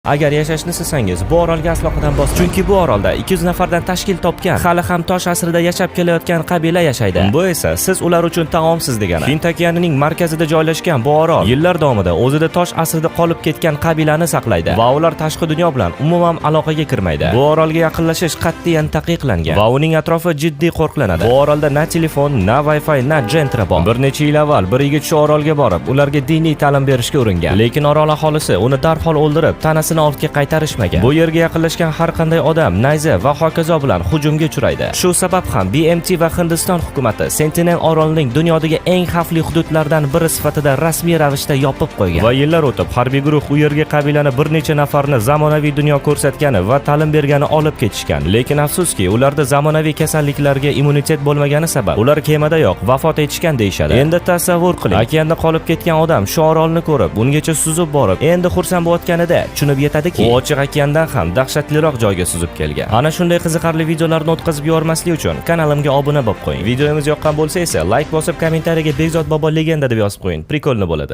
Agar yashashni istasangiz, bu orolga aslo qadam bosmang. Chunki bu orolda 200 nafardan tashkil topgan, hali ham tosh asrida yashab kelayotgan qabila yashaydi. Bu esa siz ular uchun taomsiz degani. Hind okeanining markazida joylashgan bu orol yillar davomida o'zida tosh asrida qolib ketgan qabilani saqlaydi va ular tashqi dunyo bilan umuman aloqaga kirmaydi. Bu orolga yaqinlashish qat'iyan taqiqlangan va uning atrofi jiddiy qo'riqlanadi. Bu orolda na telefon, na Wi-Fi, na Gentra bor. Bir necha yil avval bir yigit shu orolga borib, ularga diniy ta'lim berishga uringan. Lekin orol aholisi uni darhol o'ldirib, tanasini ortga qaytarishmagan. Bu yerga yaqinlashgan har qanday odam nayza va hokazo bilan hujumga uchraydi. Shu sabab ham BMT va Hindiston hukumati Sentinel orolining dunyodagi eng xavfli hududlardan biri sifatida rasmiy ravishda yopib qo'ygan. Va yillar o'tib harbiy guruh u yerga qabilani bir necha nafarni zamonaviy dunyo ko'rsatgani va ta'lim bergani olib ketishgan. Lekin afsuski, ularda zamonaviy kasalliklarga immunitet bo'lmagani sabab ular kemadayoq vafot etishgan deyishadi. Endi tasavvur qiling, okeanda qolib ketgan odam shu orolni ko'rib, ungacha suzib borib, endi xursand bo'layotganida tushunib yetadiki, u ochiq okeandan ham dahshatliroq joyga suzib kelgan. Ana shunday qiziqarli videolarni o'tkazib yubormaslik uchun kanalimga obuna bo'lib qo'ying. Videomiz yoqqan bo'lsa esa, layk bosib, kommentariyaga "Bekzod bobo legenda" deb yozib qo'ying. Прикольно bo'ladi.